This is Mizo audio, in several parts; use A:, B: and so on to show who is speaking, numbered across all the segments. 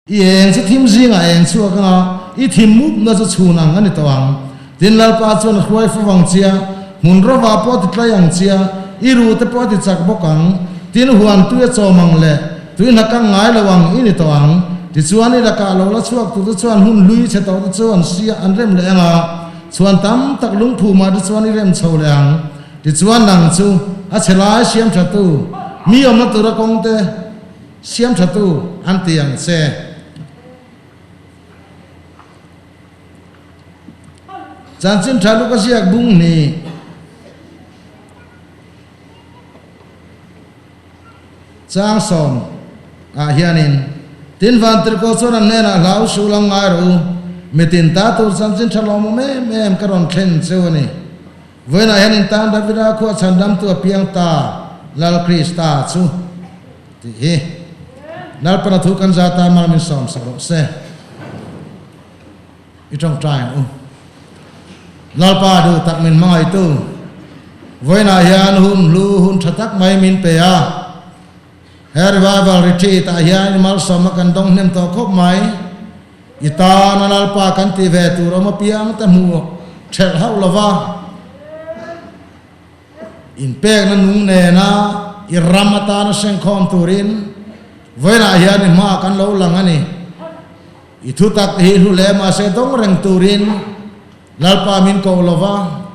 A: I eng chu thim zingah eng chhuak anga i thim mupna chu chhun ang a ni tawh ang. Tin, Lalpa chuan a hruai fo vang chia, hmun rovah pawh a ti tlai ang chia, i ruh te pawh a ti chak bawk ang. Tin, huan tui a chawm ang leh tui hna kang ngai lo ang i ni tawh ang. Tichuan, i lakah lo la chhuak tur te chuan hun hlui chhe tawh te chu an sia an rem leh ang a, chhuan tam tak lungphumah te chuan i rem chho leh ang. Tichuan, nang chu a chhe lai siam thatu, mi awmna tura kawng te, Siam thatu an ti ang che. Chanchin tha luk a ziak bung ni. Chang sawm ah hianin tin Vantirhkoh chuan an hnenah hlau sul ang ngai rawh u, mitin ta tur chanchin tha lawmawm em em ka rawn thlen cheu a ni. Vawiinah hian in tan Davida khua chhandamtu a piang ta Lal Krista chu tih hi Lalpana thu kan za ta mal min sawm sak rawh se. I tawngtai ang u. Lalpa duh tak min hmangaihtu, vawiinah hian hun hlu hun tha tak mai min pe a. He revival retreat ah hian i malsawmna kan dawng hnem tawh khawp mai. I tana Lalpa kan ti ve tur awm apiang te hmuh thelh hauh lova inpekna nung nena i ram atana hrengkhawm turin vawiinah hian i hma kan lo lang a ni. I thutak hi hlu leh mahse dawng reng turin Lalpa min koh lova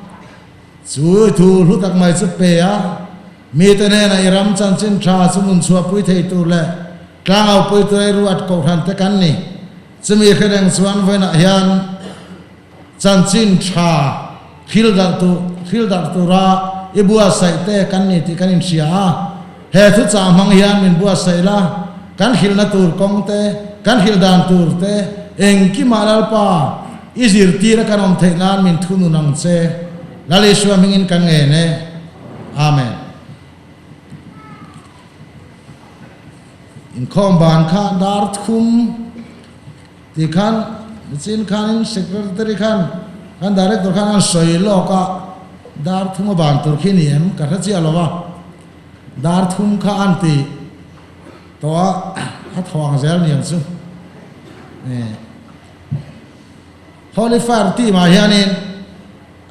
A: chu i thu hlu tak mai chu pe a, mite hnenah i ram chanchin tha chu mun chhuahpui thei tur leh Tlangau puitu ruat kohhran te kan ni. Chumi hre reng chuan vawiinah hian chanchin tha thil darh tur thil darh tura i buatsaih te kan ni tih kan inhria a. He thuchah hmang hian min buatsaih la, kan hrilhna tur kawng te, kan hrilh dan tur te, engkimah Lalpa i zirtir a kan awm theih nan min thunun ang che. Lal Isua hmingin kan ngen e. Amen. Inkhawm ban kha dar thum tih khan nichin khanin secretary khan kan director khan an sawi lawk a, dar thum a ban tur khi ni em ka hre chiah lo a, dar thum kha an ti tawh a, a thaw ang zel niang chu. Holy Fire team ah hianin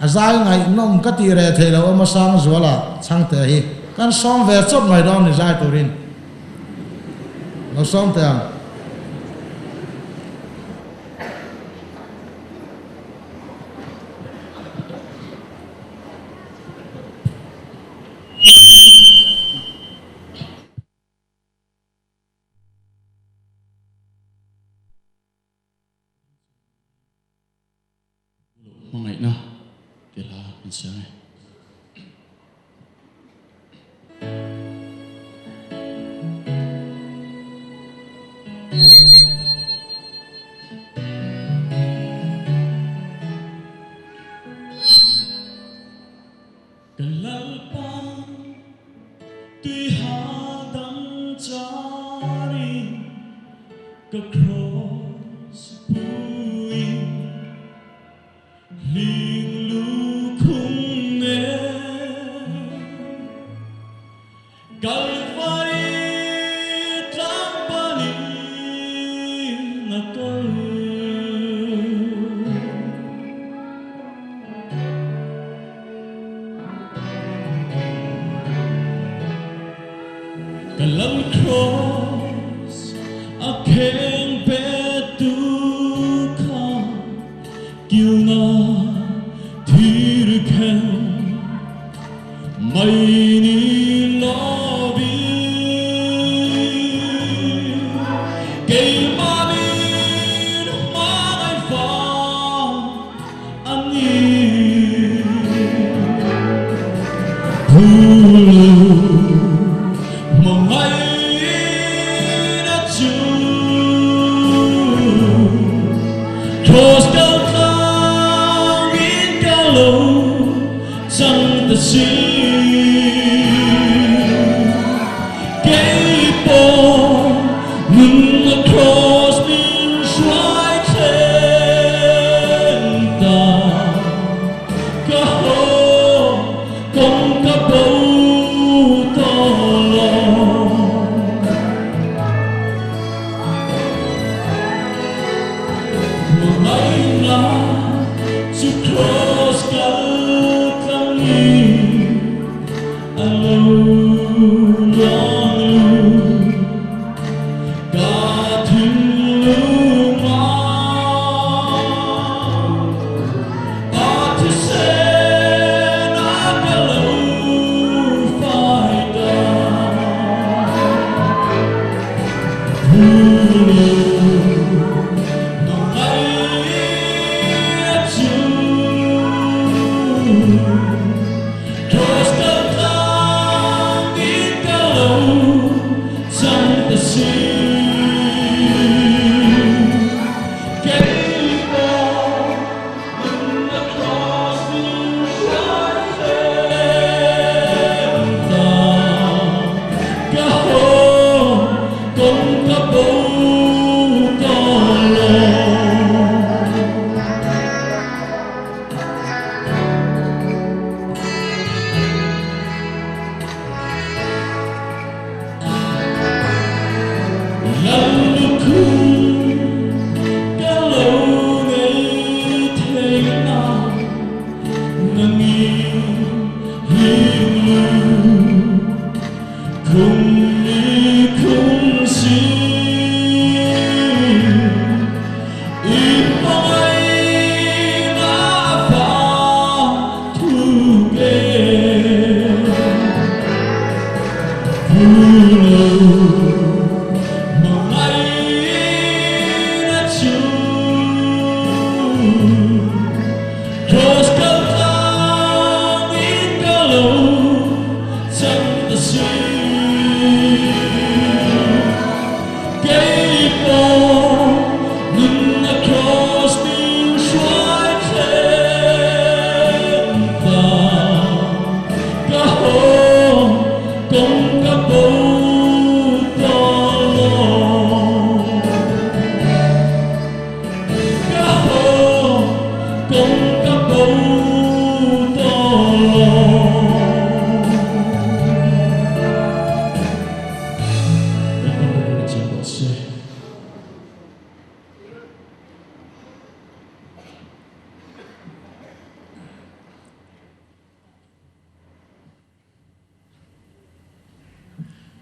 A: A zai ngaihnawm ka tih reh theih loh awm a Sangzuala chhangte hi kan sawm ve chawp mai dawn ni zai turin lo sawm teh ang.
B: Hmangaihna tih hla min siam e. Ka Lalpa tui hahdam charin ka kraws puiin hling lukhum nen Kalvari tlang panin a kal. Ka lal cross a kheng pe tu kha kilna thir khen mai ni lovin keimah min hmangaih fa a ni. Phulu hmangaihna chu Cross kal tlangin ka lo chang ta si. Kei pawh nunna Cross min hruai thleng ta. Ka haw kawng ka bo tawh lo.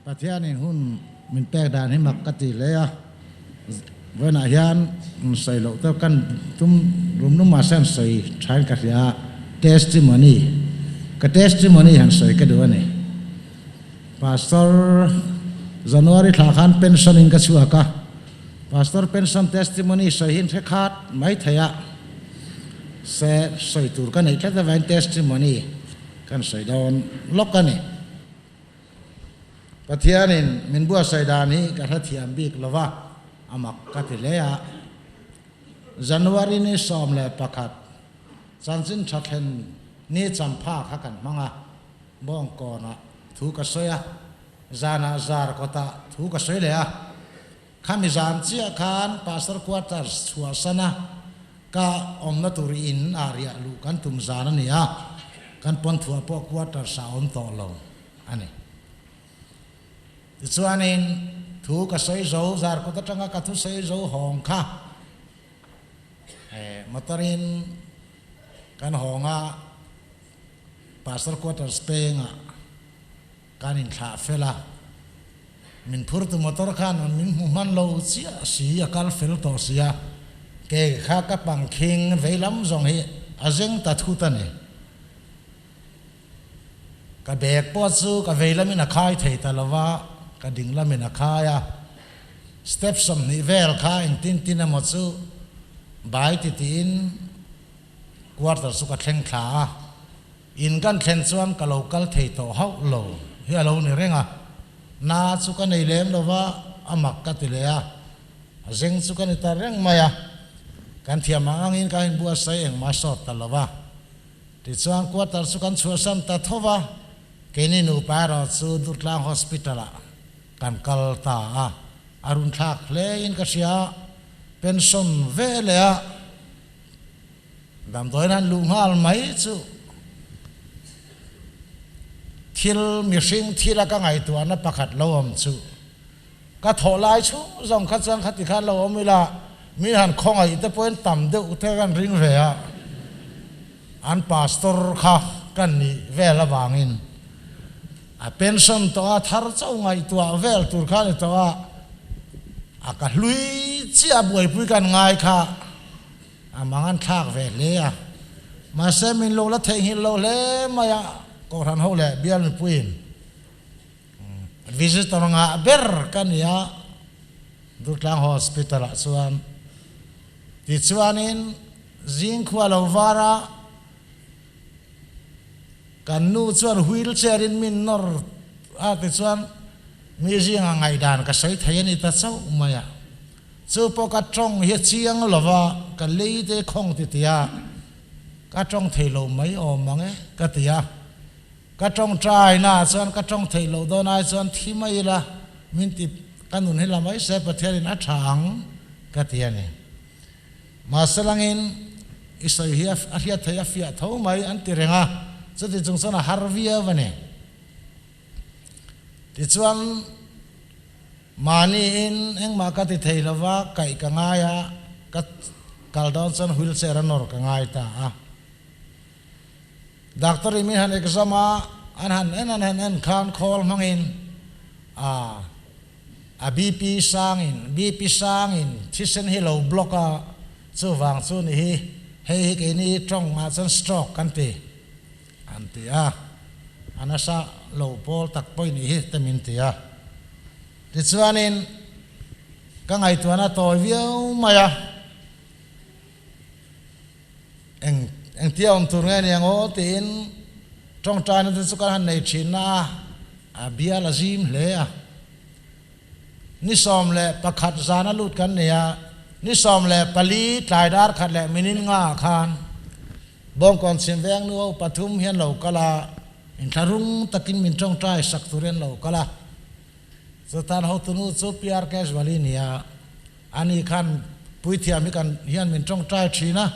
A: Pathianin hun min pek dan hi mak ka ti hle a, vawiinah hian sawi loh te kan tum rum rum mahse han sawi thain ka hria a, testimony, ka testimony han sawi ka duh a ni. Pastor January thla khan pension in ka chhuak a, Pastor pension testimony sawi hi in hre khat mai thei a, se sawi tur ka neih tlat avangin testimony kan sawi dawn lawk a ni. Pathianin min buatsaih dan hi ka hrethiam bik lo va, a mak ka ti hle a. January ni 11, chanchin tha thlen ni champha kha kan hmang a, Bawngkawnah thu ka sawi a, zanah zar kawtah thu ka sawi leh a. Khami zan chiah khan Pastor Quarters chhuahsan a, ka awmna tur in ah riah luh kan tum zan a ni a, kan pawnthuah pawh quarters ah awm tawh lo a ni. Tichuanin thu ka sawi zo, zar kawt atanga ka thu sawi zo hawng kha motor in kan hawng a, Pastor Quarters pengah kan inthlah fel a, min phurtu motor khan min hmu hman lo chiah si, a kal fel tawh si a, ke kha ka pangkhing veilam zawng hi a zeng ta thut a ni. Ka bag pawh chu ka veilamin a khai thei ta lo va, ka dinglamin a khai a, step 20 vel kha engtin tin emaw chu bai titiin Quarter chu ka thleng thla a, in kan thlen chuan ka lo kal thei tawh hauh lo hi a lo ni reng a, na chu ka nei lem lo va, a mak ka ti leh a, a zeng chu ka ni ta reng mai a, kan thiam ang angin ka inbuatsaih engmah sawt ta lo va, tichuan quarter chu kan chhuahsan ta tho va, keini nupa erawh chu Durtlang Hospital ah kan kal ta a, a runthlak hle in ka hria, pension ve leh a. Damdawiin han luh nghal mai chu thil mihring thila ka ngaihtuahna pakhat lo awm chu ka thawh lai chhung zawng kha chuan khati khan lo awm ila mi han khawngaih te pawhin tam deuh te kan ring ve a, an pastor kha kan nih vel avangin a pension tawh a thar chauh ngaihtuah vel tur kha a ni tawh a, a ka hlui chiah buaipui kan ngai kha. A mang an thlak ve hle a, mahse min lo la theihnghilh lo hle mai a, Kohhran ho leh bial mipuiin visitor ngah ber ka ni a. Durtlang Hospital ah chuan tichuanin zing khua lo var a, kan nu chuan wheel chair in min nawr a tichuan mi zinga ngaihdan ka sawi thei a ni ta chauh mai a. Chu pawh ka tawng hi a chiang lo va, ka lei te khawng ti ti a, ka tawng thei lo mai awm ang e ka ti a. Ka tawngtai na ah chuan ka tawng theih loh dawn ai chuan thi mai ila min ti ka nun hi la mai se Pathian in a tha ang ka ti a ni. Mahse langin i sawi hi a hriat theih a fiah tho mai an ti reng a, chuti chung chuan a har viau a ni. Tichuan mahni in engmah ka ti thei lova kaih ka ngai a, ka kal dawn chuan wheelchair a nawr ka ngai ta a. Doctor in min han exam a, an han en an han en khan khawl hmangin a a BP sangin BP sangin thisen hi lo block a, chuvang chu ni hi hei hi keini tawng ah chuan stroke kan ti an ti a, a nasa lo pawl tak pawh ni hi te min ti a. Tichuanin ka ngaihtuahna tawi viau mai a. Eng engtia awm tur nge nia ngaw tiin tawngtaina te chu kan han nei thin na a, a bial a zim hle a. Ni 11 zana lut kan nei a, ni 14 tlai dar khat leh minute nga ah khan Bawngkawn chhim veng nu ho pathum hian lo kal a, inthlahrung takin min tawngtai sak turin an lo kal a. Chutan hotunu chu PR Casual-i ni a. Ani khan Puithiam hi kan hian min tawngtai thin a,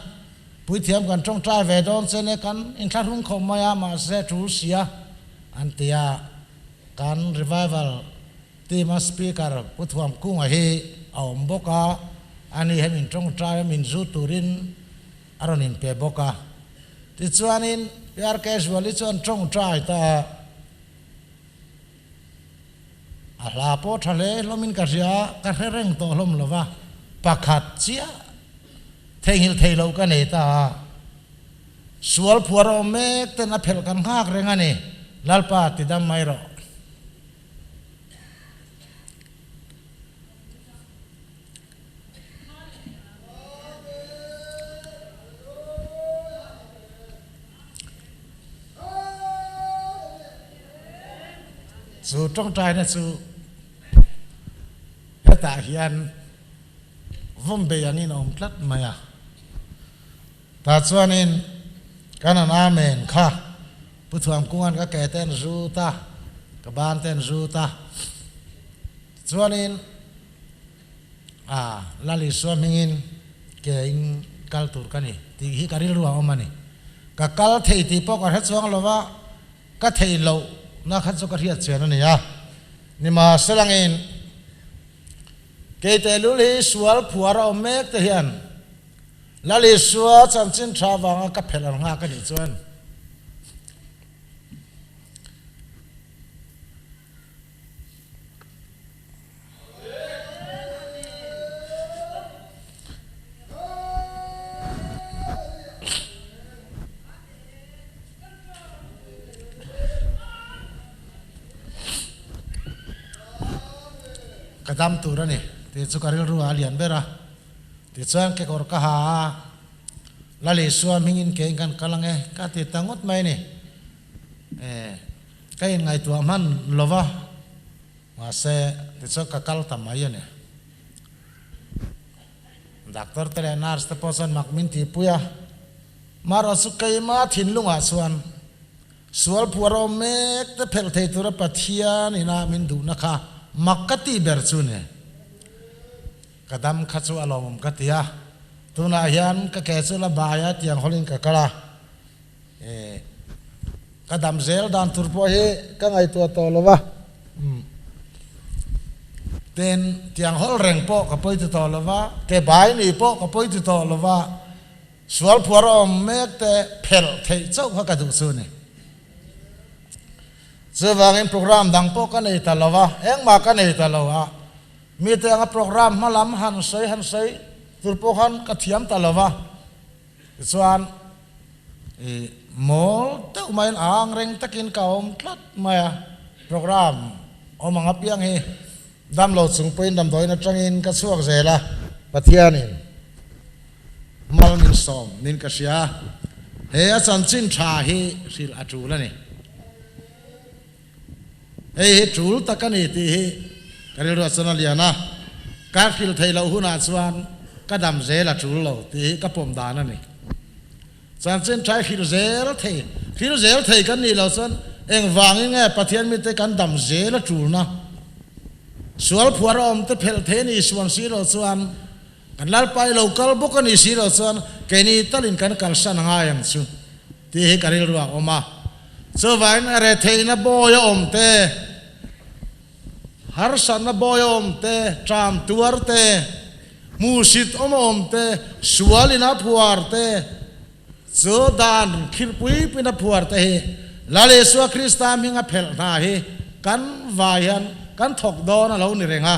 A: Puithiam kan tawngtai ve dawn che nia kan inthlahrung khawp mai a, mahse tul sia an ti a, kan revival team a speaker Pu Thuam Kunga hi a awm bawk a, ani he min tawngtai a min zu turin a rawn inpe bawk a. Tichuanin PR Casual-i chuan tawngtai ta a. A hla pawh tha hle hlawmin ka hria, ka hre reng tawh hlawm lo va, pakhat chiah theihnghilh thei lo ka nei ta a, sual phuar a awm mek ten a phelh kan nghak reng a ni, Lalpa ti dam mai rawh. Chu tawngtaina chu hetah hian vawmbei angin a awm tlat mai a. Tah chuanin kan an Amen kha Pu Thuamkunga'n ka ke te an zut a, ka ban te an zut a. Chuanin A, Lal Isua hmingin ke in kal tur ka ni tih hi ka rilru a awm a ni. Ka kal thei tih pawh ka hre chuang lo va, ka theih loh na kha chu ka hriat chian a ni a. Nimahselangin kei tehlul hi sual phuar a awm mek te hian Lal Isua chanchin tha vanga ka phelh ang nghak a nih chuan, Ka dam tur a ni tih chu ka rilru ah a lian ber a, tichuan kekawr ka ha a, Lal Isua hmingin keiin kan kal ang e ka ti ta ngawt mai a ni. Ka inngaihtuah hman lo va, mahse tichuan ka kal ta mai a ni. Doctor te leh nurse te pawh chuan mak min tihpui a, marawh chu keima thinlungah chuan sual phuar awm mek te phelh thei tura Pathian ina min duhna kha mak ka tih ber chu ni. Ka dam kha chu a lawmawm ka ti a, tunah hian ka ke chu la bai a tiang hawlin ka kal a. Ka dam zel dan tur pawh hi ka ngaihtuah tawh lo va, tin tiang hawl reng pawh ka pawi ti tawh lo va, ke bai ni pawh ka pawi ti tawh lo va, sual phuar a awm mek te phelh theih chauh kha ka duh chu a ni. Chuvangin program dang pawh ka nei ta lo va, engmah ka nei ta lo a, mite anga program hma lam han sawi han sawi tur pawh khan ka thiam ta lo va. Tichuan i mawl deuh maiin ang reng takin ka awm tlat mai a, program awm ang apiang hi Damlo chung pawhin damdawiin atangin ka chhuak zel a, Pathianin mal min sawm nin ka hria. He a chanchin tha hi hrilh a tul a ni. Hei hi tul tak a ni tih hi ka rilru ah chuan a lian a, ka hrilh theih loh hunah chuan ka dam zel a tul lo tih hi ka pawm dan a ni. Chanchin tha i hrilh zel thei, hrilh zel thei kan nih loh chuan engvangin nge Pathian mite kan dam zel a tulna? Sual phuar a awm te phelh thei a nih suan si loh chuan, kan Lalpa i lo kal bawk a nih si loh chuan keini talin kan kalsan a ngai ang chu tih hi ka rilru ah a awm a. Chuvangin retheihna bawi a awm te, Harsatna bawi a awm te, ṭam tuar te, hmuhsit awm a awm te, sual in a phuar te, chu dan khirhpui pin a phuar te hi Lal Isua Krista hming a phelh hna hi kan vai hian kan thawk dawn a lo ni reng a,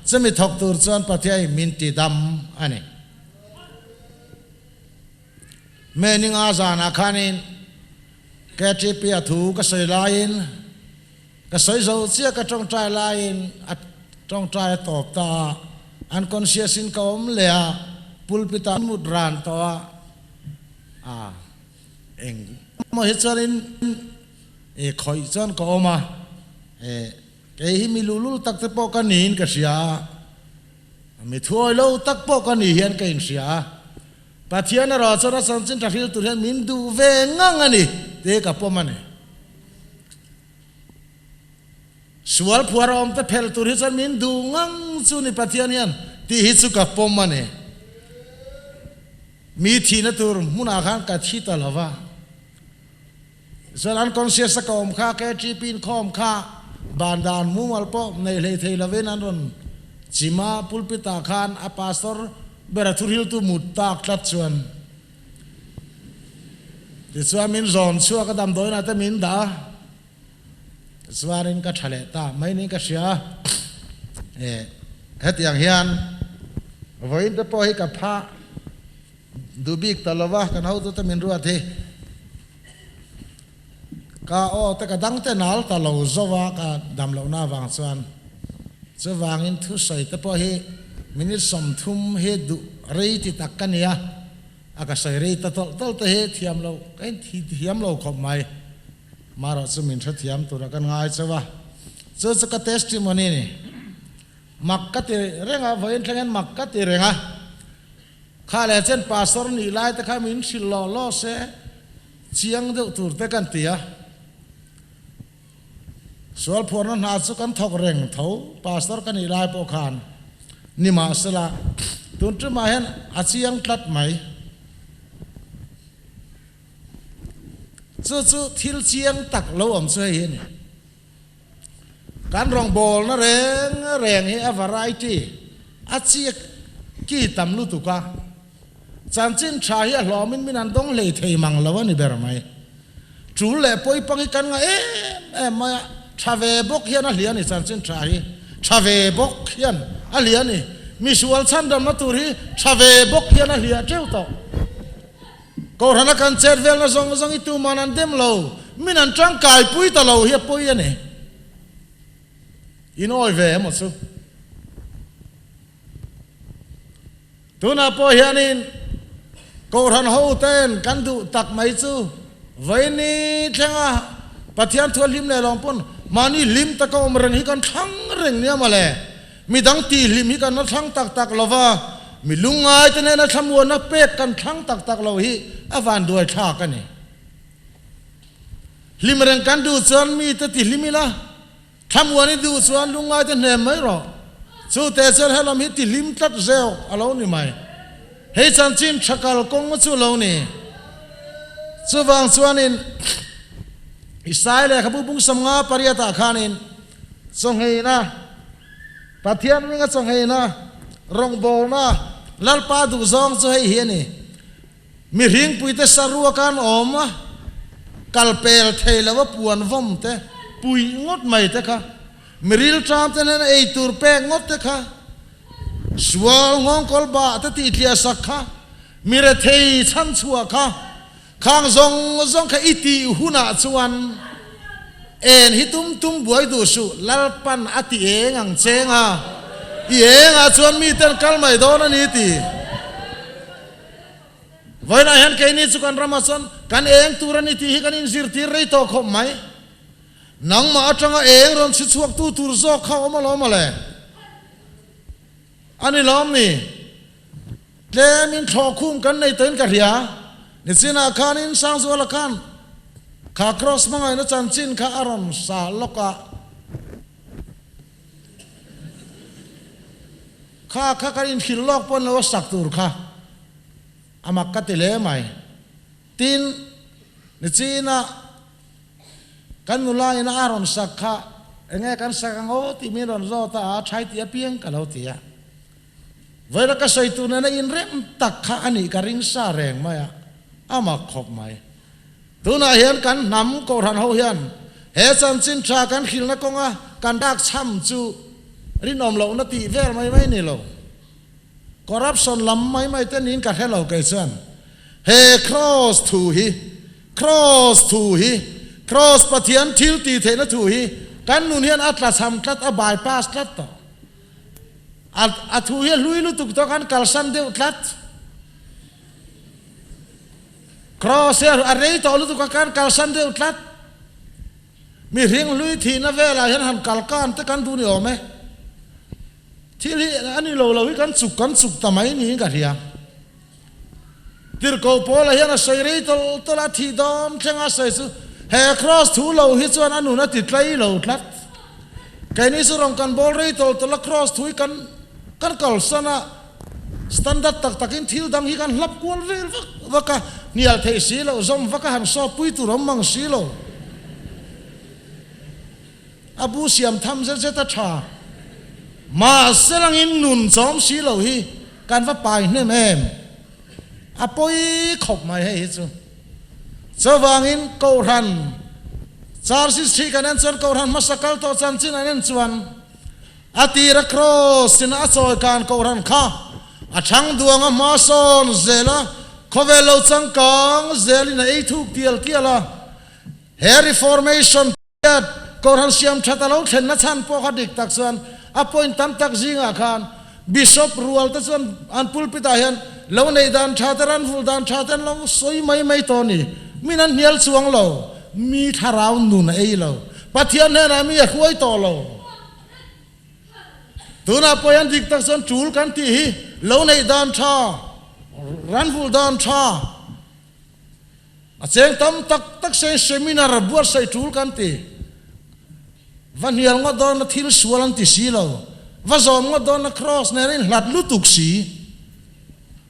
A: chumi thawk tur chuan Pathiain min ti dam a ni. Meninga zanah khanin KTP a thu ka sawi laiin, Ka sawi zo chiah ka tawngtai laiin a tawngtai a tawp ta a, unconscious in ka awm leh a, pulpit ah mut ran tawh a, a eng emaw hi chuanin i khawih chuan ka awm a, e kei hi mi luhlul tak te pawh ka niin ka hria a, mi thuawi lo tak pawh ka ni hian ka inhria a, Pathian erawh chuan a chanchin tha hril tur hian min duh ve ngang a ni tih ka pawm a ni. Sual phuar a awm te phelh tur hi chuan min duh ngang chu ni Pathian hian tih hi chu ka pawm a ni. Mi thihna tur hmunah khan ka thi ta lo va. Chuan unconscious a ka awm kha KTP in khawm kha ban dan mumal pawh nei hlei thei lovin an rawn chim a, pulpit ah khan a pastor ber a thuhriltu mut tak tlat chuan Tichuan min zawn chhuak a damdawiinah te min dah a, tichuanin ka tha leh ta mai niin ka hria a. E, hetiang hian vawiin te pawh hi ka pha duh bik ta lo va, kan hotute min ruat hi. Ka aw te ka dang te nal ta lo zo a ka dam lohna avang chuan chuvangin thusawi te pawh hi minute 30 hi duh rei ti tak ka nia a ka sawi rei ta tawlh tawlh te hi thiam lo ka in thiam lo khawp mai marawh chu min hrethiam tura kan ngai chauh a chu chu ka testimony ni mak ka ti reng a vawiin thlengin mak ka ti reng a kha leh chen pastor nih lai te kha min hrilh lawh lawh se. Chiang deuh tur te kan ti a, sual phuarna hna chu kan thawk reng tho, pastor ka nih lai pawh khan nimahsela tun tumah hian a chiang tlat mai. Chu chu thil chiang tak lo awm chu hei hi a ni. Kan rawngbawlna reng reng hi a variety, a chiak ki tam lutuk a, chanchin tha hi a hlawmin min an dawng hlei thei mang lo a ni ber mai. Tul leh pawipang hi kan ngah em em mai a, tha ve bawk hian a hliah a ni chanchin tha hi, tha ve bawk hian a hliah a ni. Misual chhandamna tur hi tha ve bawk hian a hliah teuh tawh. Kohhrana kan chet velna zawng zawng hi tuman an dem lo, min an tangkai pui ta lo hi a pawi a ni. In awi ve emaw chu. Tunah pawh hianin Kohhran hoten kan duh tak mai chu vawiini thlenga Pathian thu a hlim leh lawng pawn mahni hlim taka awm reng hi kan thlang reng nia mawle. Midang tihhlim hi kan la thlang tak tak lo va, mi lungngaite nena thlamuanna pek kan thlang tak tak lo hi a vanduai thlak a ni. Hlim reng kan duh chuan mite tihhlim ila, thlamuan i duh chuan lungngaite hnem mai rawh. Chute chuan helam hi tihhlim tlat zeuh a lo ni mai. Hei chanchin tha kalkawng chu lo ni. Chuvang chuanin Isai lehkhabu bung 58 ah khanin Chawngheina, Pathian ringa chawngheina, rawngbawlna, Lalpa duhzawng chu hei hi a ni. Mihringpuite saruak an awm a, kal pel thei lo a puan vawm te, puih ngawt mai te kha, miril ṭam te hnena ei tur pek ngawt te kha, sual nghawngkawl bah te tihtliah sak kha, mi rethei chhanchhuah kha, khang zawng zawng kha i tih hunah chuan. En hi tum tum buai duh suh, Lalpan a ti eng ang cheng a, i eng ah chuan miten kal mai dawn a ni ti. Vawiinah hian keini chu kan ramah chuan kan eng tur a ni tih hi kan inzirtir rei tawh khawp mai. Nangmah atanga eng rawn chhi chhuaktu tur zawk kha awm alawm mawle. A ni lawm ni? Tlemin thlawhkhum kan nei tawhin ka hria. Nichinah khanin Sangzuala khan kha Kraws hmangaihna chanchin kha a rawn sa lawk a. Kha kha kan inhrilh lawk pawn lo a sak tur kha a mak ka ti hle mai. Tin, nichinah kan nula ina a rawn sak kha enge kan sak ang aw tih min rawn zawt a, a thai tih apiang ka lo ti a. Vawiina ka sawi tur nena inrem tak kha a nih ka ring sa reng mai a, a mak khawp mai. Tunah hian kan hnam Kohhran ho hian he chanchin tha kan hrilhna kawnga kan dak chham chu rinawm lohna tih vel mai mai ni lo. Corruption lam mai mai te niin ka hre lo kei chuan. He Kraws thu hi, Kraws thu hi, Kraws Pathian thil tih theihna thu hi kan nun hian a tlachham tlat, a bypass tlat tawh. A a thu hi a hlui lutuk tawh khan kalsan deuh tlat. Kraws hi a rei tawh lutuk a khan kalsan deuh tlat. Mihring hlui thihna velah hian han kal kan te kan duh ni awm e. Thil hi a ni lo lo hi kan chuk kan chuk ta mai niin ka hria. Tirhkoh Paula hian a sawi rei tawlh tawlh a, thih dawn thleng a sawi chu he kraws thu lo hi chuan a nun a ti tlai lo tlat. Keini chu rawn kan bawl rei tawlh tawlh a, kraws thu hi kan kan kalsan a, standard tak takin thil dang hi kan hlap kual vel vak vak a, hnial theih si loh, zawm vak a han sawp pui tur awm mang si lo. A bu siam tham zet zet a tha. Mahse langin nun chawm si lo hi kan va pai hnem em? A pawi khawp mai hei hi chu. Chuvangin Kohhran Charges hi kan en chuan Kohhran hmasa kal tawh chanchin an en chuan a tira Kraws in a chawi kan Kohhran kha a thang duang a hma sawn zel a, khawvel lo changkang zelin a ei thuk tial tial a. He Reformation Hiat Kohhran siam that a lo thlenna chhan pawh kha dik tak chuan a point tam tak zingah khan Bishop rual te chuan an pulpit ah hian lo neih dan tha te ran vul dan tha te an lo sawi mai mai tawh a ni. Min an hnial chuang lo, mi thlarau nun a ei lo, Pathian hnenah mi a hruai tawh lo. Tunah pawh hian dik tak chuan tul kan tih hi lo neih dan tha, ran vul dan tha, A cheng tam tak tak se seminar buatsaih tul kan ti. Va hnial ngawt dawn a thil sual an ti si lo. Va zawm ngawt dawn a cross nen a inhlat lutuk si.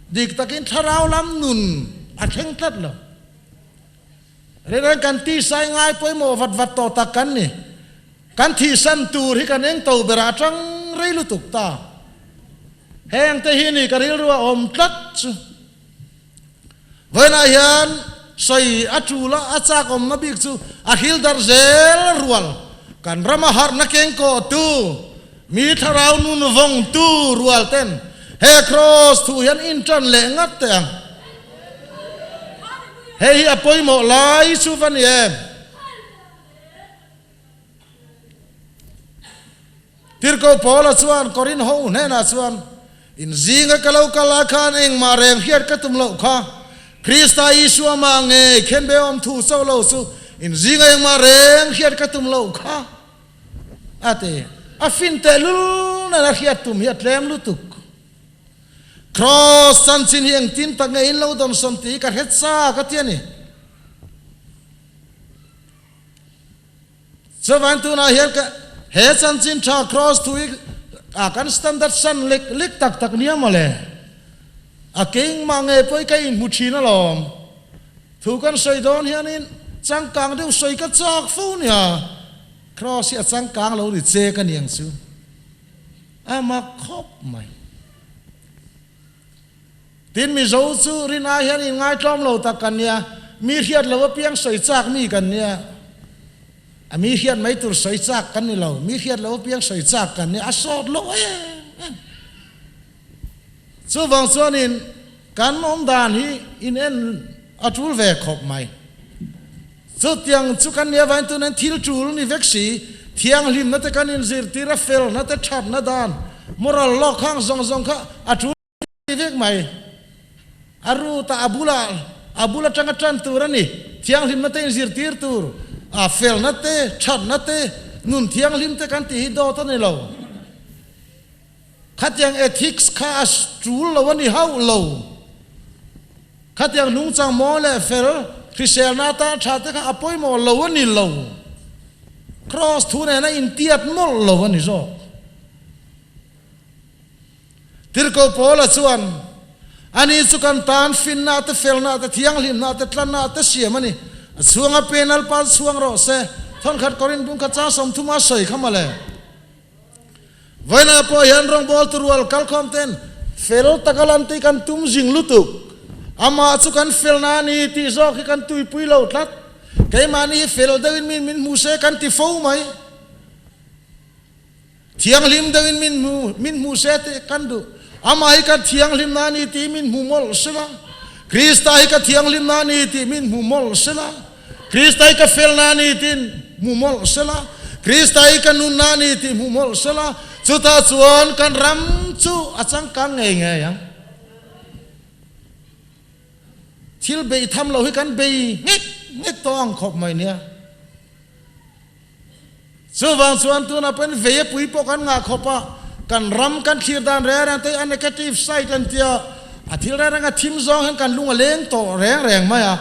A: Dik takin thlarau lam nun a thleng tlat lo. Reng reng kan tisai ngai pawimawh vat vat tawh tak kan ni. Kan thihsan tur hi kan eng to berah atang rei lutuk ta. Heng te hi ni ka rilru a awm tlat chu. Vawiinah hian sawi a tul a, a chak awmna bik chu a hril darh zel rual. Kan rama harhna keng kawhtu, mi thlarau nun vawngtu rual ten he kraws thu hian intan leh ngat teh ang. Hei hi a pawimawh lai chu va ni em? Tirhkoh Paula chuan Korin ho hnenah chuan, In zinga ka lo kal ah khan engmah reng hriat ka tum loh kha. Krista Isua mah ngei khenbe awm thu cho lo chu in zinga engmah reng hriat ka tum loh kha, a ti. A fin tehlul nen a hriat tum hi a tlem lutuk. Kraws chanchin hi engtin tak nge in lo dawnsawn tih hi ka hre chak a ti a ni. Chuvan tunah hian ka he chanchin tha cross thu hi a kan standard san lek lek tak tak nia mawle. A keingmah ngei pawh hi ka inhmu thin alawm. Thu kan sawi dawn hianin changkang deuh sawi ka chak fo nia. Cross hi a changkang lo ni che ka niang chu. A mak khawp mai. Tin, Mizo chu rin ai hian inngai tlawm lo tak kan nia, mi hriat lo apiang sawi chak mi kan nia. A mi hriat mai tur sawi chak kan ni lo, mi hriat lo apiang sawi chak kan nia, a sawt lo em em. Chuvang chuanin kan awm dan hi in en a tul ve khawp mai. Chutiang chu kan nia vain tunin thil tul ni vek si, thianghlimna te kan inzirtir a, felna te thatna dan, moral lawk khang zawng zawng kha a tul ni vek mai. A root ah a bulah a bul atanga tan tur a ni. Thianghlimna te inzirtir tur, a felna te, thatna te, nun thianghlim te kan tih hi dawt a ni lo. Khatiang ethics kha a tul lo a ni hauh lo. Khatiang nungchang mawi leh fel, hriselna atan tha te kha a pawimawh lo a ni lo. Kraws thu nena intiat mawlh lo a ni zawk. Tirhkoh Paula chuan, Ani chu kan tan finna te, felna te, thianghlimna te, tlanna te siam a ni. A chhuanga penal pal chhuang rawh se. Thawnkhat Korin bungkhat chang 30 a sawi kha mawle. Vawiinah pawh hian rawngbawltu rual kalkhawm ten fel taka lan tih kan tum zing lutuk. Amah chu kan felna a ni tih zawk hi kan tuipui lo tlat. Keimahni hi fel deuhin min min hmu se kan ti fo mai. Thianghlim deuhin min hmu min hmu se tih kan duh. Amah hi ka thianghlimna a ni tih min hmu mawlh sela. Krista hi ka thianghlimna a ni tih min hmu mawlh sela. Krista hi ka felna a ni tih hmu mawlh sela. Krista hi ka nunna a ni tih hmu mawlh sela. Chutah chuan kan ram chu a changkang ngei ngei ang. Thil beih tham lo hi kan bei nghek nghek tawh ang khawp mai nia. Chuvang chuan tunah pawhin vei a pui pawh kan ngah khawp a, kan ram kan thlir dan reng reng te a negative side an tia, a thil reng reng a thim zawng hian kan lung a leng tawh reng reng mai a,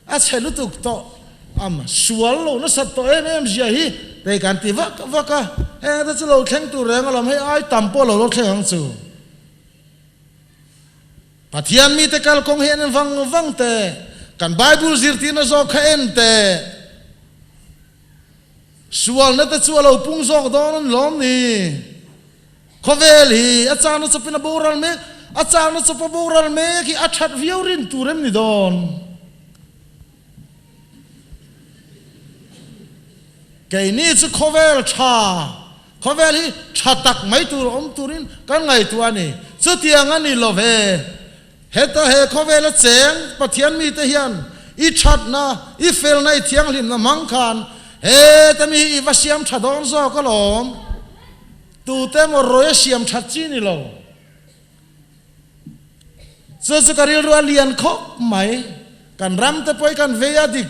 A: a chhe lutuk tawh am sual lo nasat tawh em em zia hi tei kan ti vak vak a, heng te chu lo thleng tur reng alawm hei ai tam pawh lo lo thleng ang chu. Pathian mite kalkawng hi en vang vang teh, kan Bible zirtirna zawk kha en teh. Sualna te chu a lo pung zawk dawn a ni lawm ni? Khawvel hi a changna chawpin a boral mek, a changna chawp a boral mek hi a that viau rin tur em ni dawn? Keini chu khawvel tha, khawvel hi tha tak mai tur awm turin kan ngaihtuah a ni. Chutiang a ni lo ve. Heta he khawvela cheng Pathian mite hian i thatna, i felna, i thianghlimna hmang khan heta mi hi i va siam tha dawn zawk alawm. Tute emaw rawi a siam that chi ni lo. Chu chu ka rilru a lian khawp mai. Kan ram te pawh hi kan vei a dik,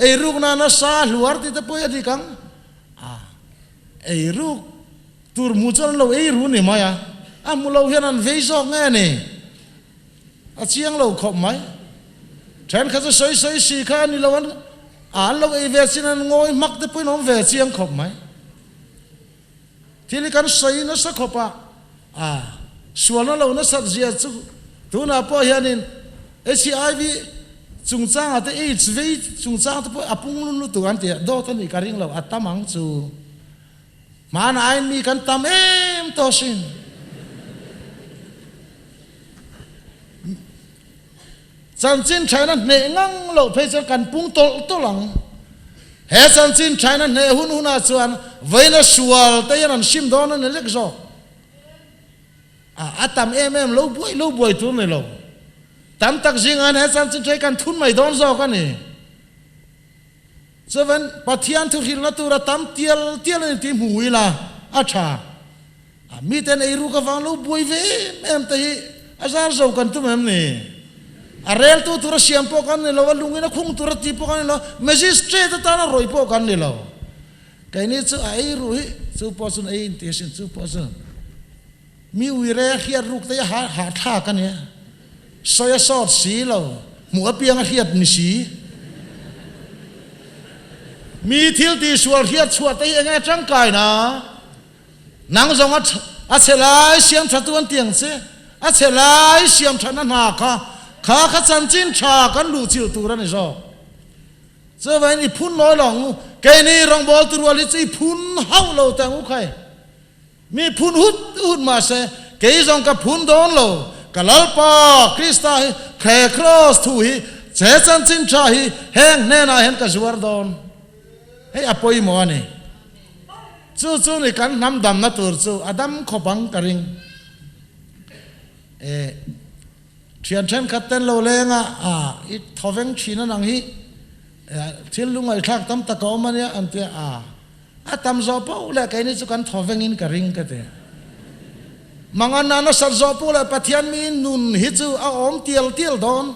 A: eiruk nana sa hluar tih te pawh hi a dik ang. A, eiruk tur hmu chuan an lo ei ru ni mai a, a hmu lo hian an vei zawk nge ni? A chiang lo khawp mai. Thenkhat chu sawi sawi si kha a ni lo, an an lo ei ve chin an ngawi hmak te pawhin a awm ve chiang khawp mai. Thil hi kan sawi nasa khawp a, a sualna lo nasat zia chu tunah pawh hianin HIV chungchangah te AIDS vei chungchang te pawh a pung lun lutuk an ti a, dawt a nih ka ring lo, a tam ang chu. Hmanah aiin mi kan tam em tawh sin. Chanchin China hneh ngang loh phei chuan kan pung tawlh tawlh ang. He chanchin China hneh hun hunah chuan vawiina sual te hian an sim dawn a ni lek zawk. A, a tam em em lo buai lo buai tur ni lo. Tam tak zingah hian he chanchin ṭha hi kan thun mai dawn zawk a ni. Chuan Pathian thuhrilhna tura tam tial tial a ni tih hmu ila a ṭha. A miten eiruk avang lo buai ve em em te hi a zar zo kan tum em ni? A reltu tura siam pawh kan ni lo, a lungin a khung tura ti pawh kan ni lo, magistrate atana rawih pawh kan ni lo. Keini chu a eiru hi chu pawh chuan ei inti asin, chu pawh chuan mi uire hriat ruk te hi a hahthlak a nia. Sawi a sawt si lo, hmuh apiang a hriat ni si. Mi thil tihsual hriat chhuah te hi enge tangkai na? Nang zawng a a chhe lai siam tha tu an ti ang che, a chhe lai siam thatna hna kha kha kha chanchin tha kan luh chilh tur a ni zawk. Chuvangin i phun nawi lo ang u, keini rawngbawltu rual hi chu i phun hauh lo teh ang u khai. Mi phun hut hut mahse kei zawng ka phun dawn lo, ka Lalpa Krista hi he kraws thu hi che chanchin tha hi heng hnenah hian ka zuar dawn. Hei a pawimawh a ni. Chu chu ni kan hnam damna tur chu a dam khawp ang ka ring. E thian thenkhat ten lo leng a, a i thaw veng thin a nang hi. Thil lungaihthlak tam tak a awm a nia an ti a, a tam zawh poh leh keini chu kan thaw vengin ka ring ka ti. Mangan a nasat zawh poh leh Pathian mi nun hi chu a awm tial tial dawn.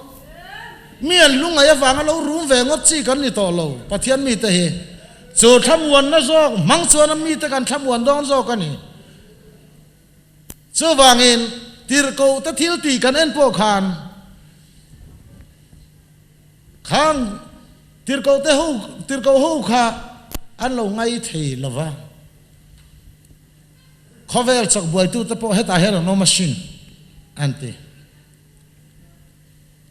A: Mi an lungaih avanga lo rum ve ngawt chi kan ni tawh lo Pathian mite hi. Chu thlamuanna zawk hmang chuan a mite kan thlamuan dawn zawk a ni. Chuvangin tirhkohte thil tih kan en pawh khan Khang tirhkohte ho tirhkoh ho kha an lo ngai thei lo va. Khawvel chak buaitute pawh hetah hian an awm asin an ti.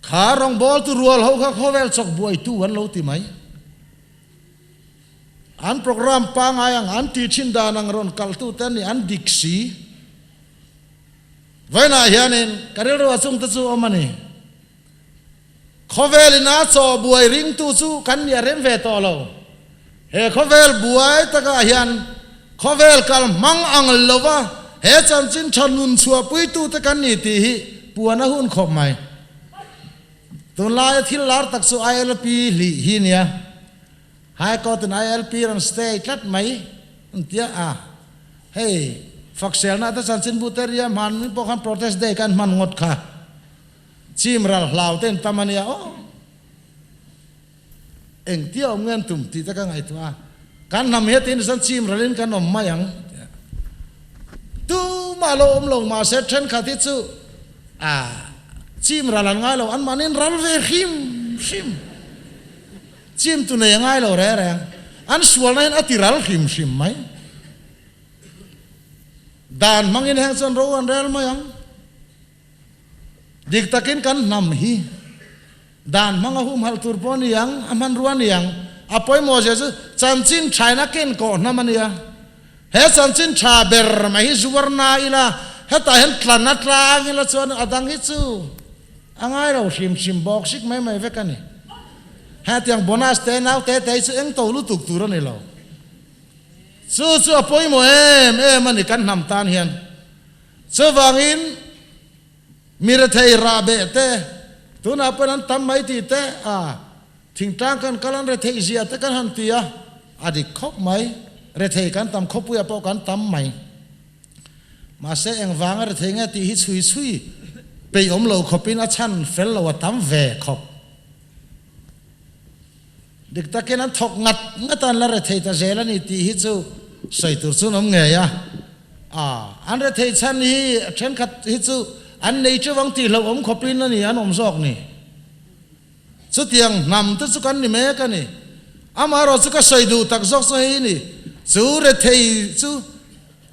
A: Kha rawngbawltu rual ho kha khawvel chak buaitu an lo ti mai. An program pangai ang an tih thin dan ang rawn kaltute an ni an dik si. Vawiinah hianin ka rilru a chungte chu awm a ni. Khawvel ina chaw buai ringtu chu kan nih a rem ve tawh lo. He khawvel buai takah hian khawvel kal hmang ang lova he chanchin tha nun chhuahpuitute kan ni tih hi puan a hun khawp mai. Tunlaia thil lar tak chu ILP hlih hi nia. High Court in ILP rawn stay tlat mai an tia a, hei Fakselna te chanchinbu te ria hman min pawh khan protest day khan hman ngawt kha. Chim ral hlau te in tam a nia aw. Engtia awm nge an tum tih te ka ngaihtuah a, kan hnam hi atin chuan chim ral in kan awm mai ang tia. Tumah lo awm lo mahse thenkhat hi chu a chim ral an ngai lo, anmahni an ral ve hrim hrim. Chim tu nei a ngai lo reng reng. An sualna hian a ti ral hrim hrim mai. Dan hmangin heng chuan ro an rel mai ang. Dik takin kan hnam hi dan hmanga humhalh tur pawh a ni ang, a hmanrua a ni ang. A pawimawh zia chu chanchin thain a ken kawh hnam a nia. He chanchin tha ber mai hi zuarna ila hetah hian tlan a tlang ila chuan a dang hi chu a ngai lo hrim hrim bawk sik mai mai vek a ni. Hetiang bonus te nau te te hi chu eng to lutuk tur a ni lo. Chu chu a pawimawh em em a ni kan hnam tan hian. Chuvangin mi rethei rah beh te, tunah pawhin an tam mai tih te, a thingtlang kan kal an retheih zia te kan han ti a, a dik khawp mai. Rethei kan tam khawpuiah pawh kan tam mai. Mahse engvanga rethei nge tih hi chhui chhui peih awm lo khawpin a chhan fel lo a tam ve khawp. Dik takin an thawk ngat ngat a, an la rethei ta zel a ni tih hi chu sawi tur chu an awm ngei a. A, an rethei chhan hi thenkhat hi chu an nei chuvang tih hlauh awm khawpin a ni an awm zawk ni. Chutiang hnam te chu kan ni mek a ni. Amaherawh chu ka sawi duh tak zawk chu hei ni, chu rethei chu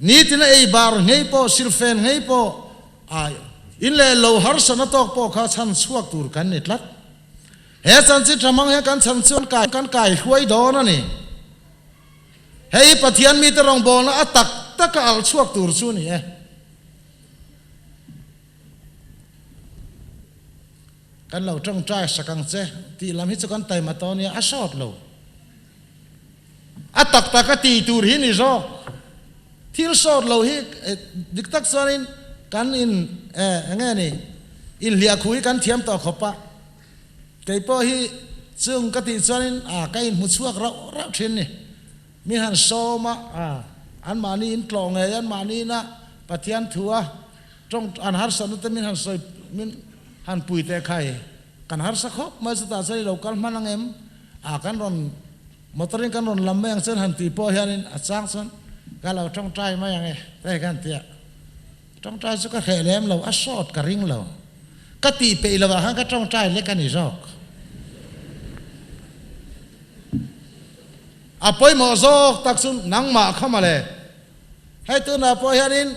A: nitin a ei bar nghei pawh, silfen nghei pawh, a in leh lo harsatna tawk pawh kha chhan chhuak tur kan ni tlat. He chanchin tha hmang hian kan chhan chuan kai kan kai hruai dawn a ni. Hei hi Pathian mite rawngbawlna a tak taka alh chhuak tur chu a ni e. Kan lo tawngtai sak ang che tih lam hi chu kan taima tawh nia, a sawt lo. A tak taka ti tur hi ni zawk. Thil sawt lo hi dik tak chuanin kan in eng nge ni inhliahkhuh hi kan thiam tawh khawp a. Kei pawh hi chung ka tih chuanin a ka inhmu chhuak rauh rauh thin ni. Mi han sawm a, anmahni in tlawh ngei, anmahni ina Pathian thu a tawng an harsatna te min han sawi min han pui teh khai. Kan harsa khawp mai chutah chuan i lo kal hman ang em? A kan rawn Motor in kan rawn lam mai ang chuan han tih pawh hianin a chang chuan ka lo tawngtai mai ang e hei ka han ti a, tawngtai chu ka hreh lem lo, a sawt ka ring lo, ka tih peih lo ah khan ka tawngtai lek a ni zawk. A pawimawh zawk tak chu nangmah kha mawle, hei tunah pawh hianin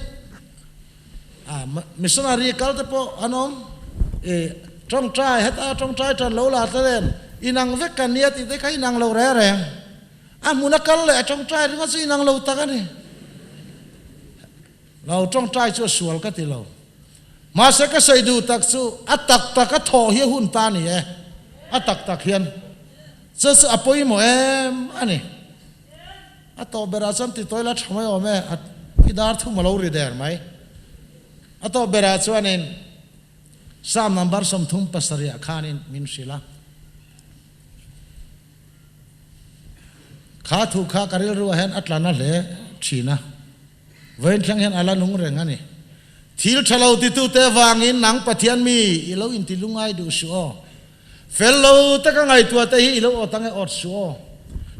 A: missionary kal te pawh an awm i tawngtai heta tawngtai tan lo la tlat em inang vek kan nia tih te kha inang lo reng reng a hmun a kal leh a tawngtai ringawt chu inang lo tak a ni lo tawngtai chu a sual ka ti lo mahse ka sawi duh tak chu a tak tak a thawh hi a hun ta a ni e a tak tak hian chu chu a pawimawh em a ni. A tawp berah chuan ti tawi la tha mai awm e, a i dar thum a lo ri der mai. A tawp berah chuanin Psalm number 37 ah khanin min hrilh a. Kha thu kha ka rilruah hian a tla na hle thin a, vawiin thleng hian a la nung reng a ni. Thil tha lo titute avangin nang Pathian mi i lo inti lungai duh suh aw. Fel lo taka ngaihtuah te hi i lo awt ang e awt suh aw.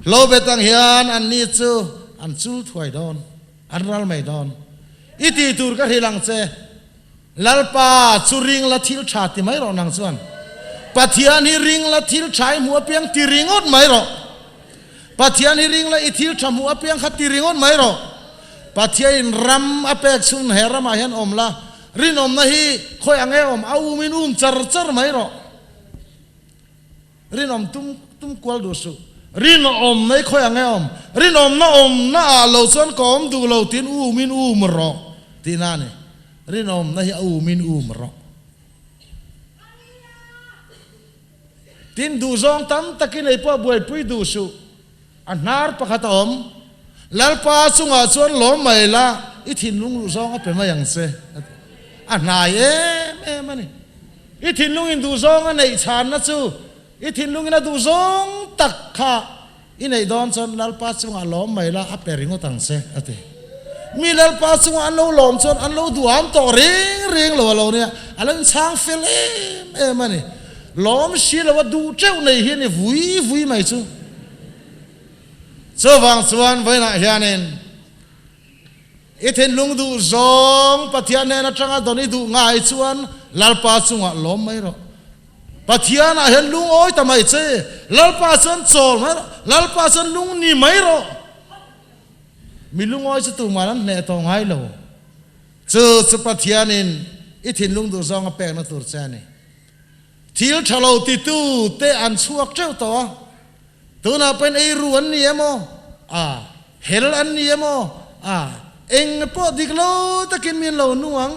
A: Hlo bet ang hian anni chu an chul thuai dawn, an ral mai dawn. I tih tur ka hrilh ang che. Lalpa chu ring la thil tha ti mai rawh nang chuan. Pathian hi ring la thil tha i hmuh apiang ti ringawt mai rawh. Pathian hi ring la i thil tha hmuh apiang kha ti ringawt mai rawh. Pathiain ram a pek chhun he ramah hian awm la, rinawmna hi khawi ang e awm a umin um char char mai rawh. Rinawm tum tum kual duh suh. Rinawm mai khawi ang e awm. Rinawmna awmna ah lo chuan ka awm duh lo tiin um in um rawh tihna a ni. Rinawmna hi a um in um rawh. Tin duhzawng tam takin ei pawh buaipui duh suh. A hnar pakhat a awm. Lalpa chungah chuan lawm mai la, i thinlung luh zawng a pe mai ang che. A hnai em em a ni. I thinlungin duh zawng a neih chhanna chu i thinlungin a duh zawng tak kha i neih dawn chuan Lalpa chungah lawm mai la, a pe ringawt ang che, a ti. Mi Lalpa chungah an lo lawm chuan an lo duham tawh reng reng lo a lo nia, a lo inchhang fel em em a ni. Lawm si lo a duh teuh nei hi a ni vui vui mai chu. Chuvang chuan vawiinah hianin i thinlung duh zawng Pathian hnen atanga dawn i duh ngai chuan Lalpa chungah lawm mai rawh. Pathianah hian lungawi ta mai che, Lalpa chuan chawl mai rawh, Lalpa chuan lung ni mai rawh. Mi lungawi chu tumah an hneh tawh ngai lo. Chu chu Pathianin i thinlung duh zawng a pekna tur che a ni. Thil tha lo titu te an chhuak teuh tawh a, tunah pawhin eiru an ni emaw, a hel an ni emaw, a eng pawh dik lo takin min lo nung ang.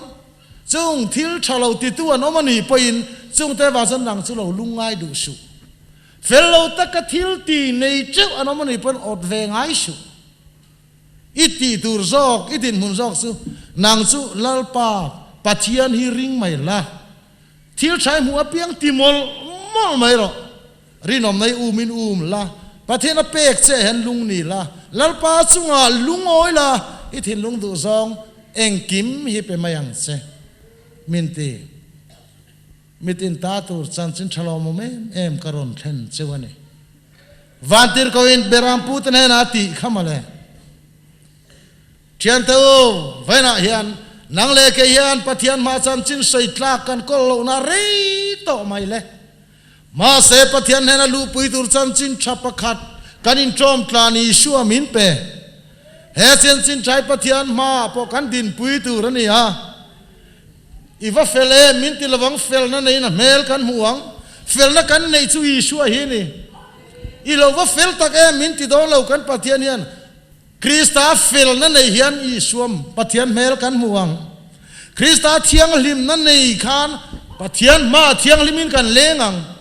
A: Chung thil tha lo titu an awm a nih pawhin chungte avang chuan nang chu lo lungngai duh suh. Fel lo taka thil ti nei teuh an awm a nih pawhin awt ve ngai suh. I tih tur zawk, i dinhmun zawk chu nang chu Lalpa Pathian hi ring mai la. Thil tha i hmuh apiang ti mawlh mawlh mai rawh. Rinawm nei um in um la, Pathian a pek che hian lung ni la, Lalpa chungah lungawi la, i thinlung duh zawng engkim hi pe mai ang che. Min ti. Mitin ta tur chanchin tha lawmawm em em ka rawn thlen cheu a ni. Vantirhkohin Berampu te hnenah a tih kha mawle. Thiante u, vawiinah hian nang leh kei hian Pathian hma chanchin sawi tlak kan kawl lohna rei tawh mai le. Mahse, Pathian hnena luhpui tur chanchin tha pakhat kan inṭawm tlan Isua min pe. He chanchin ṭha hi Pathian hmaah pawh kan dinpui tur a ni a. I va fel em? Min ti lovang, felna neiin a hmel kan hmu ang. Felna kan neih chu Isua hi a ni. I lo va fel tak em? Min ti dawn lo kan Pathian hian. Krista felna nei hian Isua Pathian hmel kan hmu ang. Krista thianghlimna nei khan Pathian hmaah thianghlimin kan leng ang.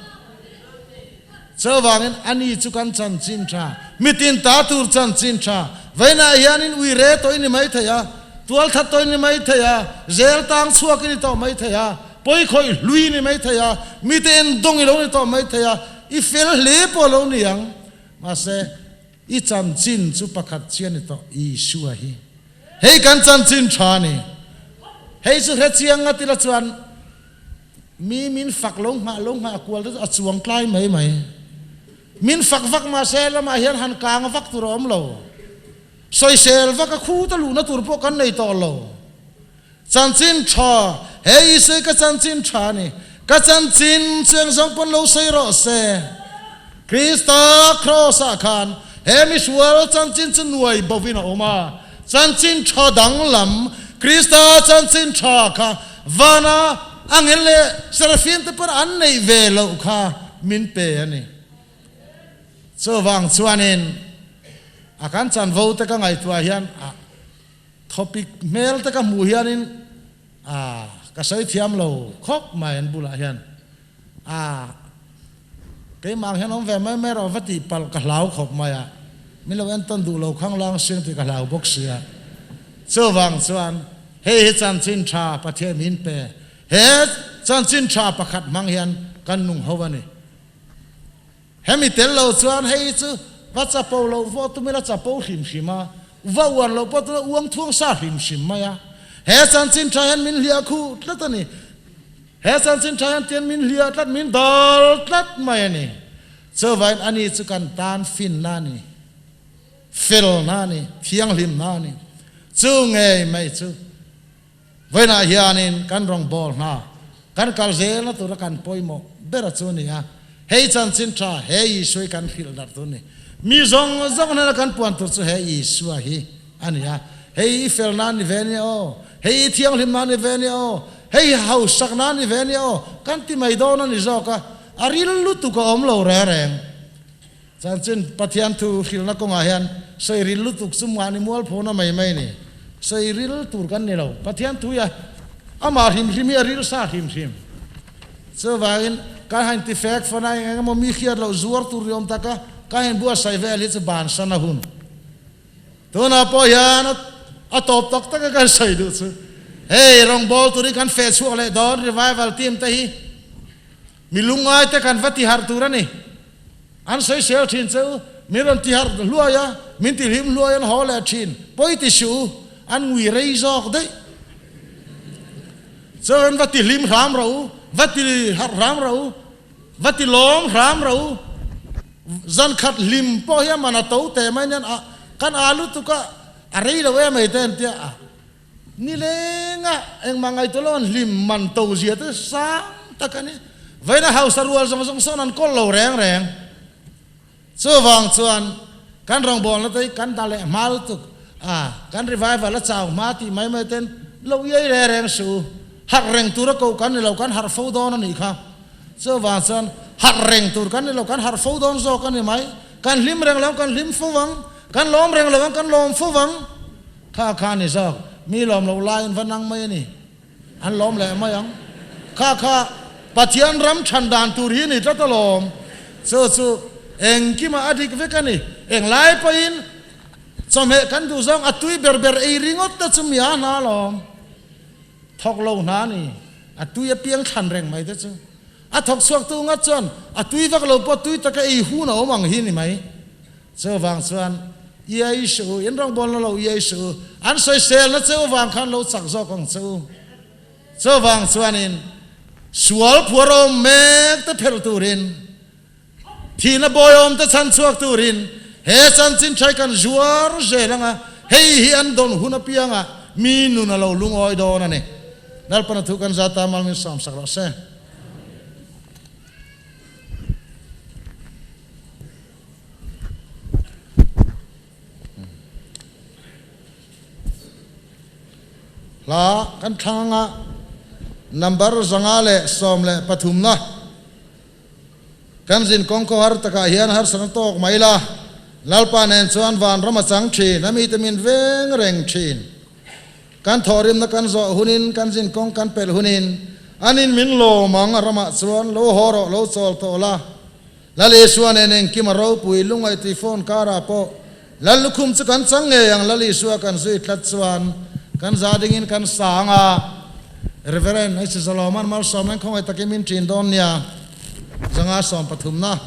A: Chuvangin ani chu kan chanchin tha, mitin ta tur chanchin tha. Vawiinah hianin ui re tawh i ni mai thei a, tualthat tawh i ni mai thei a, zel tang chhuak i ni tawh mai thei a, pawikhawih hlui i ni mai thei a, mite endawng i lo ni tawh mai thei a, i fel hle pawh a lo ni ang. Mahse, I chanchin chu pakhat chiah ni tawh, Isua hi. Hei kan chanchin tha a ni. Hei chu hre chiang nga tila chuan mi min fak lo nghah lo nghah kual te chu a chuang tlai mai mai. Min fak vak mahse lamah hian han kang vak tur a awm lo. Sawisel vak a khu ta luhna tur pawh kan nei tawh lo. Chanchin tha, He Isua hi ka chanchin tha a ni. Ka chanchin chu eng zawng pawn lo sawi rawh se. Krista kraws-ah khan he misual chanchin chu nuai bovin a awm a. Chanchin tha danglam, Krista chanchin tha kha vana angel leh serafim te pawn an neih ve loh kha min pe a ni. Chuvang chuanin a kan chanvo te ka ngaihtuah hian a. Thawpik hmel te ka hmuh hianin a ka sawi thiam lo khawp mai an bulah hian a keimah ang hian awm ve mai mai rawh va tih palh ka hlau khawp mai a, min lo entawn duh lo khang lang siang tih ka hlau bawk sia. Chuvang chuan hei hi chanchin tha Pathian min pe, he chanchin tha pakhat hmang hian kan nung ho a ni. Hemi tel lo chuan hei chu Va chapo loh pawh tum ila chapo hrim hrim a, va uan loh pawh tum ila uang thuang sa hrim hrim mai a. He chanchin tha hian min hliah khuh tlat a ni. He chanchin tha hian tian min hliah tlat, min dal tlat mai a ni. Chuvain ani chu kan tan finna a ni, felna a ni, thianghlimna a ni. Chu ngei mai chu Vawiinah hianin kan rawngbâwl hna kan kal zêlna tûra kan pawimawh ber a chu a ni a, hei chanchin ṭha he Isua hi kan hrilh darh tûr a ni. Mi zawng zawng hnêna kan puan tûr chu he Isua hi a ni a, hei i felna a ni ve nia aw, hei i thianghlimna a ni ve nia aw, hei i hausakna a ni ve nia aw, kan ti mai dâwn a ni zâwk a, a ril lutuk a awm lo reng reng. Chanchin Pathian thu hrilhna kawngah hian sawi ril lutuk chu mahni mualphona mai mai a ni. Sawi ril tur kan ni lo. Pathian thu hi a amah hrim hrim hi a ril sa hrim hrim. Chuvangin kan han ti fek fan a, eng emaw mi hriat loh zuar tur ni awm taka kan han buatsaih vel hi chu bansan a hun. Tunah pawh hian a tawp tak taka kan sawi duh chu hei rawngbâwl tur hi kan feh chhuak leh dawn revival team te hi mi lungngai te kan va ti harh tur a ni. An sawisel thin che u, min rawn ti harh hluai a, min ti hlim hluai an haw leh thin, pawi ti suh u, an ngui rei zawk daih. Chuan va ti hlim hram rawh u, va ti harh hram rawh u, va ti lawm hram rawh u, zan khat hlim pawh hi a man a to teh mai nen a, kan a lutuk a, a rei lo em mai te an tia a, Nilenga engmah ngaihtuah lo an hlim man to zia te sang tak a ni. Vawiina hausa rual zawng zawng sawn an kawl lo reng reng. Chuvang chuan kan rawngbawlna te hi kan dah leh hma lutuk a, kan revival a chau hma tih mai mai ten lo iai reng reng suh u. Harh reng tura koh kan ni lo, kan harh fo dawn a nih kha. Chuvang chuan harh reng tur kan ni lo, kan harh fo dawn zawk a ni mai. Kan hlim reng lo ang, kan hlim fo vang. Kan lawm reng lo ang, kan lawm fo vang. Kha kha a ni zawk, mi lawm loh laiin va nang mai a ni, an lawm leh mai ang. Kha kha Pathian ram chhan dan tur hi a ni tlat alawm. Chu chu engkimah a dik vek a ni. Englai pawhin chawhmeh kan duh zawng a tui ber ber ei ringawt te chu mi a hna alawm. Thawk lo hna a ni, a tui apiang thlan reng mai te chu. A thawk chhuaktu ngat chuan a tui vak lo pawh tui taka ei hun a awm ang hi ni mai. Chuvang chuan iai suh u, in rawngbawlna lo iai suh u, an sawiselna che u vang khan lo chak zawk ang che u. Chuvang chuanin sual phuar awm mek te phelh turin, thihna bawi awm te chhan chhuak turin he chanchin thai kan zuar zel ang a, hei hi an dawn hun apiangah mi nun a lo lungawi dawn a ni. Lalpana thu kan zata mal min sawmsak rawh se. Hla kan thlang anga number 513 na kan zin kawng khaw har takah hian harsatna tawk mai la, Lalpa nen chuan vanram a chang thin, a mite min veng reng thin. Kan thawhrimna kan zawh hunin, kan zin kawng kan pelh hunin, anin min lawm ang, a ramah chuan lo haw rawh, lo chawl tawh la. Lal Isua nen engkim a ropui lungaih tih phone karah pawh Lal lukhum chu kan chang ngei ang Lal Isua kan zui tlat chuan kan za dingin kan sang a. Reverend H. Zalawman malsawm nen khawngaih takin min ṭin dawn nia 513 na.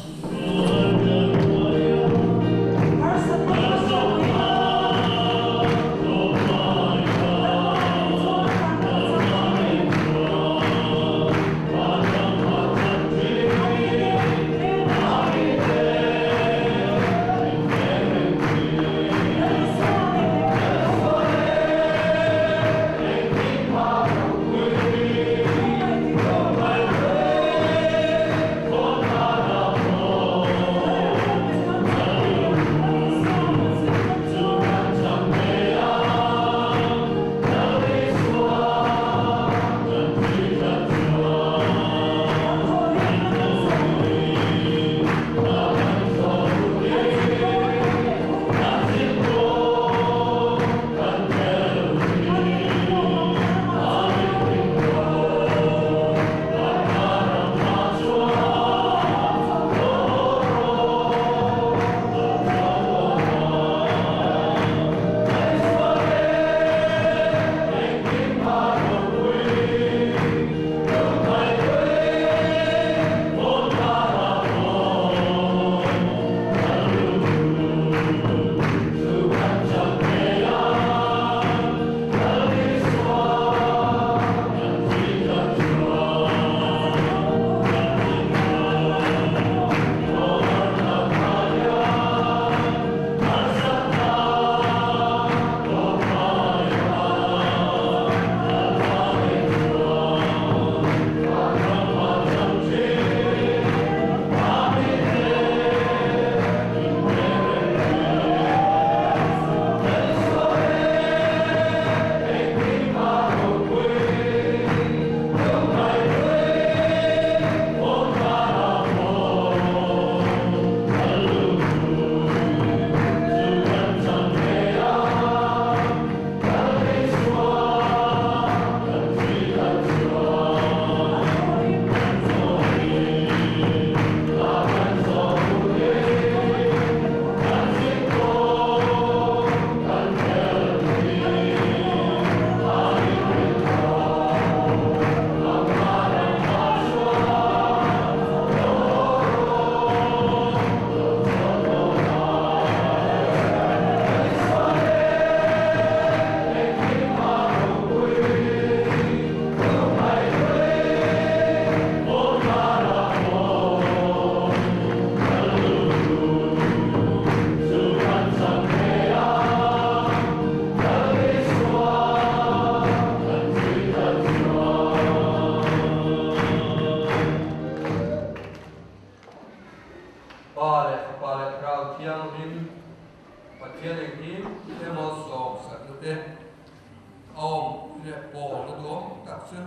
C: leh pawlna duhawm tak chu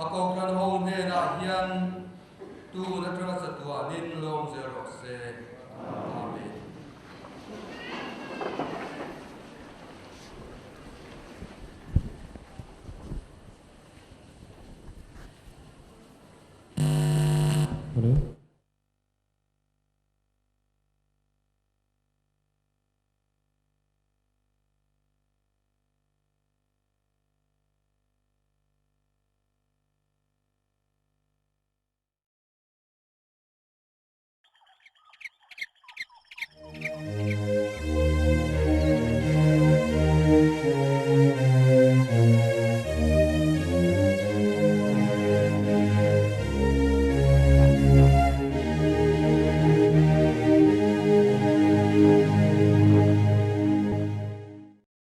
C: a kohhran ho hnenah hian tun atanga chatuanin lawm zel rawh se. Amen.
D: Hello.